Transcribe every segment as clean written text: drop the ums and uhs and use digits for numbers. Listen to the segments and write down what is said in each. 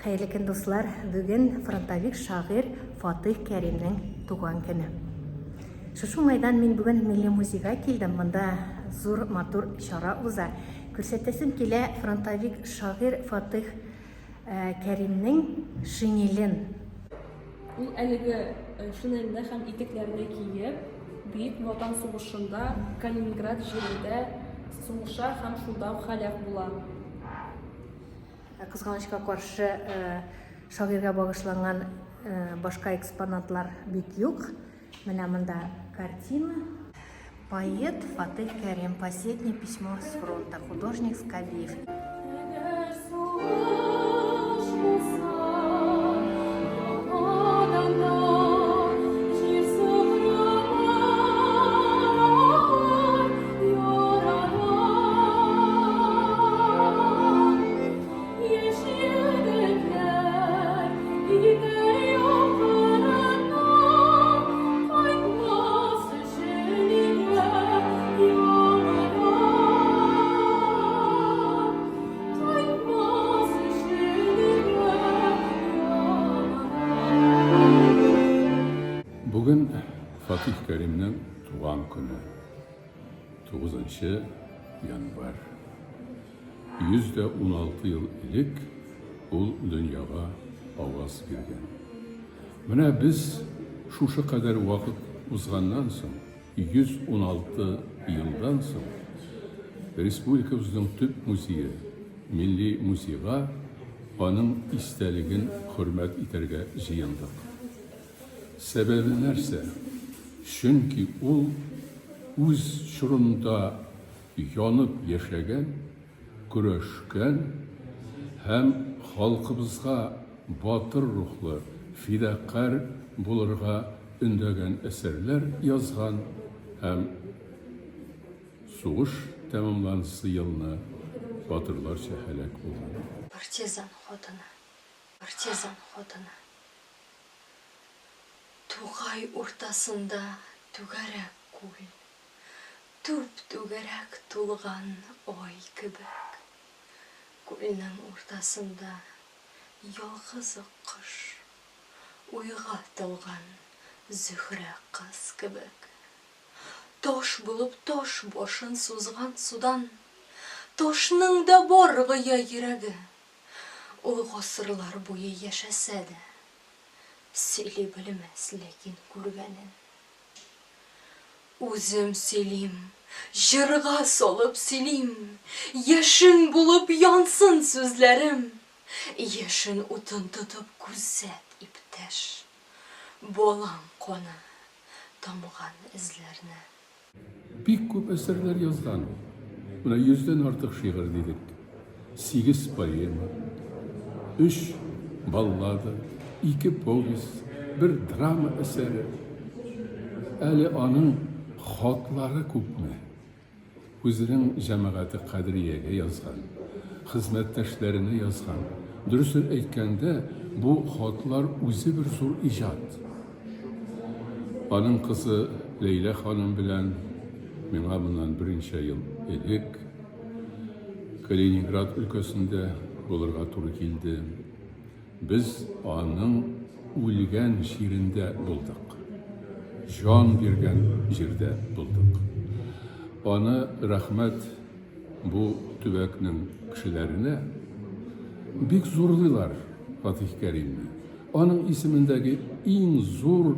Хәерле көн, дуслар! Бүген фронтовик шагыйрь Фатыйх Кәримнең туган көне. Шушы уңайдан мин бүген Милли музейга килдем. Монда зур матур чара уза. Күрсәтәсем килә фронтовик шагыйрь Фатыйх э, Кәримнең шинелен. Ул әлеге э, шинельне һәм итекләрне киеп, Бөек Ватан сугышында Калининград җирендә сугыша һәм шунда ук һәлак була. Э, кызганычка каршы, э, шагыйрьгә багышланган э, башка экспонатлар бик юк. Менә монда картина. Поэт Фатых Кәрим. Последнее письмо с фронта. Художник Скобеев. Бүген Фатих Кәримнең туган көне. 9 январь. 116 ел элек ул дөньяга аваз биргән. Менә без шушы кадәр вакыт узганнан соң, 116 елдан соң, республикабызның төп музее, Милли музейга аның истәлеген хөрмәт итәргә җыелдык. Сәбәбе нәрсә? Чөнки ул үз чорында янып яшәгән, көрәшкән һәм халкыбызга батыр рухлы, фидакарь булырга өндәгән әсәрләр язган һәм сугыш тәмамланасы елны батырларча һәлак булган. Партизан хатыны, партизан хатыны. Тугай уртасында түгәрәк күл. Түп-түгәрәк тулган ай кебек. Күлнең уртасында ялгыз аккош, Уйга талган Зөһрә кыз кебек. Таш булып таш башын сузган судан, Ташның да бар гүя йөрәге. Ул гасырлар буе яшәсә дә, Сөйли белмәс ләкин күргәнен. Үзем сөйлим, җырга салып сөйлим, Яшен булып янсын сүзләрем. Яшен утын тотып күзәт, иптәш, Балаң каны тамган эзләрне. Бик күп әсәрләр язган ул. Менә йөздән артык шигырь дидек. Сигез поэма, өч баллада, ике повесть, бер драма әсәре. Әле аның хатлары күпме? Үзенең җәмәгате Кадриягә язган, хезмәттәшләренә язган. Дөресен әйткәндә, бу хатлар үзе бер зур иҗат. Аның кызы Ләйлә ханым белән миңа моннан берничә ел элек Калининград өлкәсендә булырга туры килде. Без аның үлгән җирендә булдык. Җан биргән җирдә булдык. Аны, рәхмәт, бу төбәкнең кешеләренә, бик зурлыйлар Фатих Кәримне. Аның исемендәге иң зур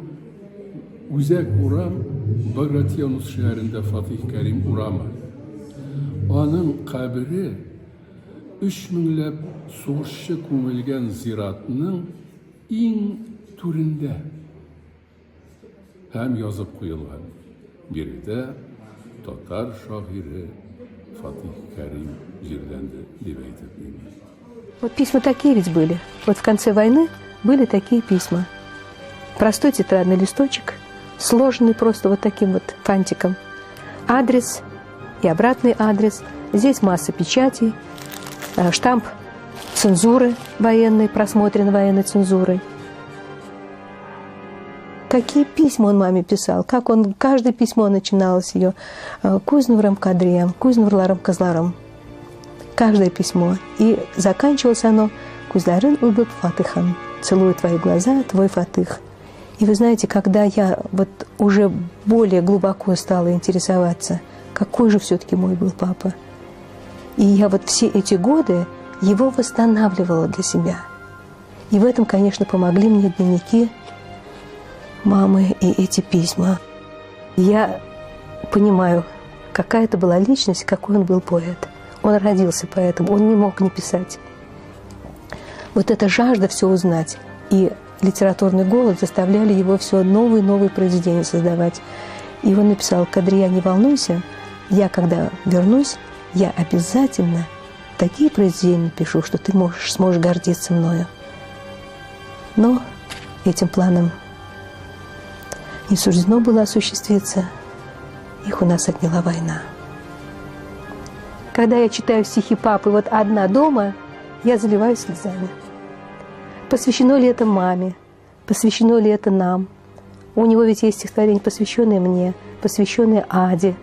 үзәк урам Багратионус шәһәрендә Фатих Кәрим урамы. Аның кабере Өч меңләп сугышчы күмелгән зиратның иң түрендә һәм язып куелган, Биредә татар шагыйре Фатих Кәрим җирләнде, дип әйтеп инде. Вот письма такие ведь были. Вот в конце войны были такие письма. Простой тетрадный листочек, сложенный просто вот таким вот фантиком. Адрес и обратный адрес. Здесь масса печатей, э, штамп цензуры военной, просмотрен военной цензурой. Какие письма он маме писал, как он, каждое письмо начиналось ее э, Кузнуром Кадрием, Кузнурларом Козларом. Каждое письмо. И заканчивалось оно Күзләрен үбеп, Фатыйхым. Целую твои глаза, твой Фатых. И вы знаете, когда я вот уже более глубоко стала интересоваться, какой же все-таки мой был папа, и я вот все эти годы его восстанавливала для себя. И в этом, конечно, помогли мне дневники мамы и эти письма. Я понимаю, какая это была личность, какой он был поэт. Он родился поэтом, он не мог не писать. Вот эта жажда все узнать и литературный голод заставляли его все новые и новые произведения создавать. И он написал: «Кадрия, не волнуйся, я когда вернусь, я обязательно такие произведения напишу, что ты сможешь гордиться мною». Но этим планом не суждено было осуществиться. Их у нас отняла война. Когда я читаю стихи папы вот одна дома, я заливаюсь слезами. Посвящено ли это маме? Посвящено ли это нам? У него ведь есть стихотворение, посвященное мне, посвященное Аде.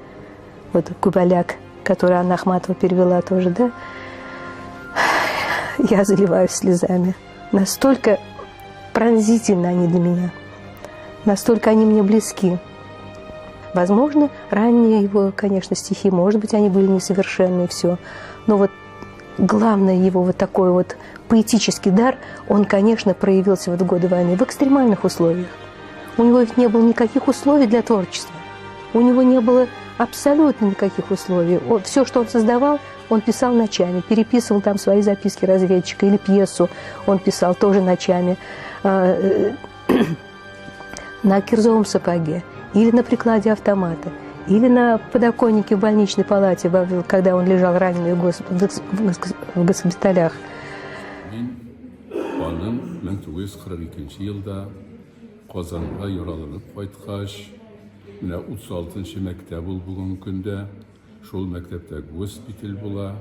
Вот Кубаляк, которую Анна Ахматова перевела тоже, да? Я заливаюсь слезами. Настолько пронзительны они для меня. Настолько они мне близки. Возможно, ранние его, конечно, стихи, может быть, они были несовершенны и все. Но вот главное его вот такой вот поэтический дар, он, конечно, проявился вот в годы войны в экстремальных условиях. У него ведь не было никаких условий для творчества. У него не было абсолютно никаких условий. Все, что он создавал, он писал ночами, переписывал там свои записки разведчика или пьесу он писал тоже ночами. На кирзовом сапоге или на прикладе автомата, или на подоконнике в больничной палате, когда он лежал раненый в госпиталях. Мин аның 1942 елда Казанга яраланып кайткач, менә 36 нчы мәктәп ул бүгенге көндә, шул мәктәптә госпиталь була,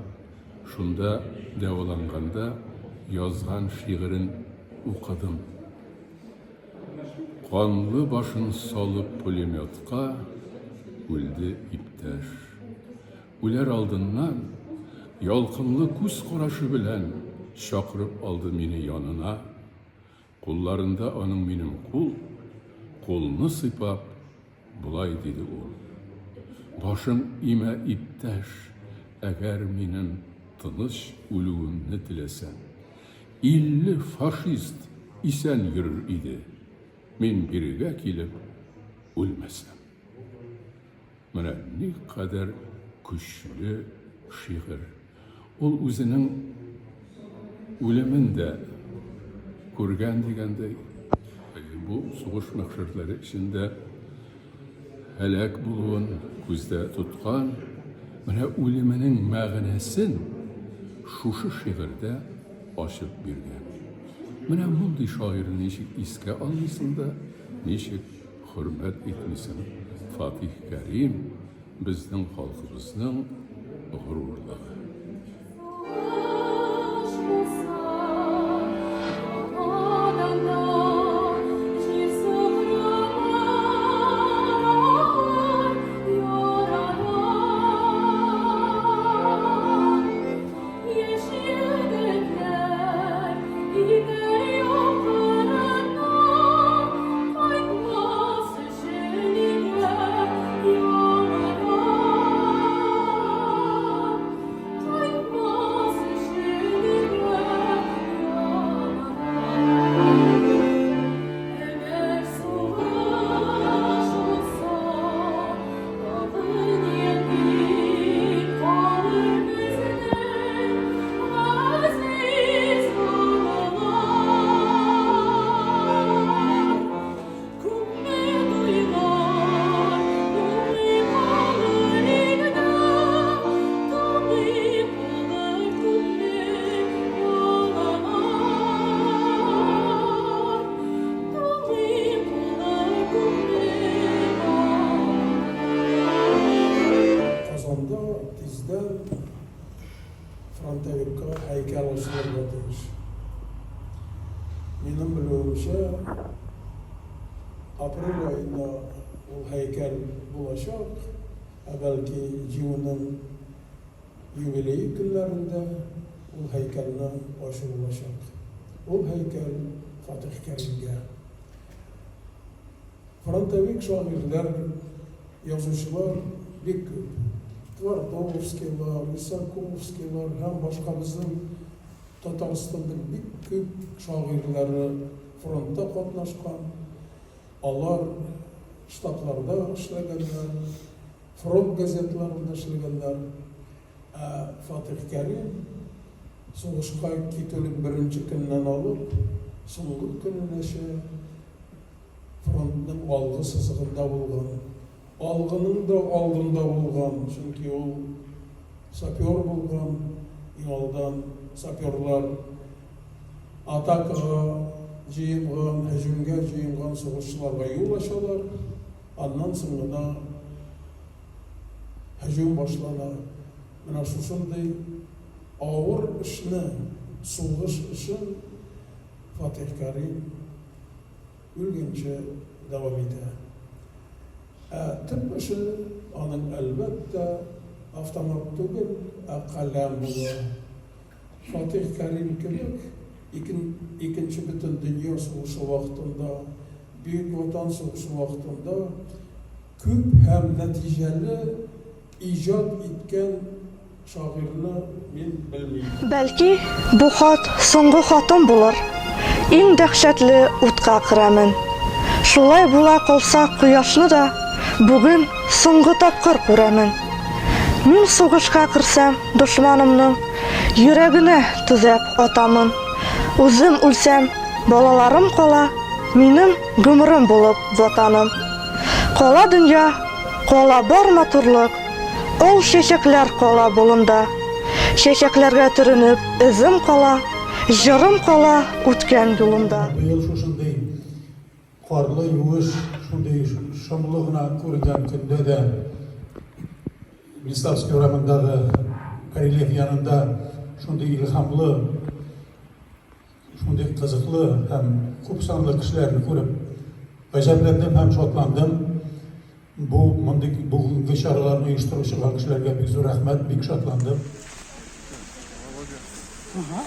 шунда дәваланганда язган шигырен укыдым. Канлы башын салып пулеметка үлде иптәш. Үләр алдыннан ялкынлы күз карашы белән чакырып алды мине янына. Кулларында аның минем кул, кулны сыйпап, болай диде ул. Башың имә, иптәш, әгәр минем тыныч үлүемне теләсәң. 50 фашист исән йөрер иде, мин бирегә килеп үлмәсәм. Менә никадәр көчле шигырь. Ул үзенең үлемен дә күргән дигәндәй, бу сугыш мәхшәрләре эчендә һәлак булуын күздә тоткан, менә үлеменең мәгънәсен шушы шигырьдә ачып биргән. Менә мондый шагыйрьне ничек искә алмыйсың да, ничек хөрмәт итмисең? Фатих Кәрим безнең халкыбызның горурлыгы. Казанда тиздән фронтовикка һәйкәл ачылырга тиеш. Минем белүемчә, апрель аенда ул һәйкәл булачак, ә бәлки Җиңүнең юбилее көннәрендә ул һәйкәлне ачу булачак. Ул һәйкәл Фатих Кәримгә. Фронтовик шагыйрьләр, язучылар бик күп. Твардовскийлар, Исаковскийлар һәм башка безнең Татарстанның бик күп шагыйрьләре фронтта катнашкан. Алар штабларда эшләгәннәр, фронт газеталарында эшләгәннәр. Ә Фатих Кәрим сугышка китүнең беренче көненнән алып, соңгы көненәчә фронтның алгы сызыгында булган. Алгының да алдында булган, чөнки ул сапер булган, иң алдан саперлар атакага җыенган, һөҗүмгә җыенган сугышчыларга юл ачалар, аннан соң гына һөҗүм башлана. Менә шушындый авыр эшне, сугыш эшен Фатих Кәрим үлгәнче дәвам итә. Ә төп эше аның, әлбәттә, автомат түгел, ә каләм була. Фатих Кәрим кебек Икенче бөтендөнья сугышы вакытында, Бөек Ватан сугышы вакытында күп һәм нәтиҗәле иҗат иткән шагыйрьне мин белмим. Бәлки, бу хат соңгы хатым булыр, Иң дәһшәтле утка керәмен. Шулай була калса, кояшны да Бүген соңгы тапкыр күрәмен. Мин сугышка керсәм, дошманымның Йөрәгенә төзәп атамын. Үзем үлсәм, балаларым кала, Минем гомерем булып Ватаным. Кала дөнья, кала бар матурлык, Ал чәчәкләр кала болында. Чәчәкләргә төренеп эзем кала, Җырым кала үткән юлымда. Быел шушындый карлы, юеш, шундый шомлы гына күренгән көндә дә Миславский урамындагы барельеф янында шундый илһамлы, шундый кызыклы һәм күп санлы кешеләрне күреп гаҗәпләндем һәм шатландым. Бу мондый бүгенге чараларны оештыручы кешеләргә бик зур рәхмәт, бик шатландым. Ага.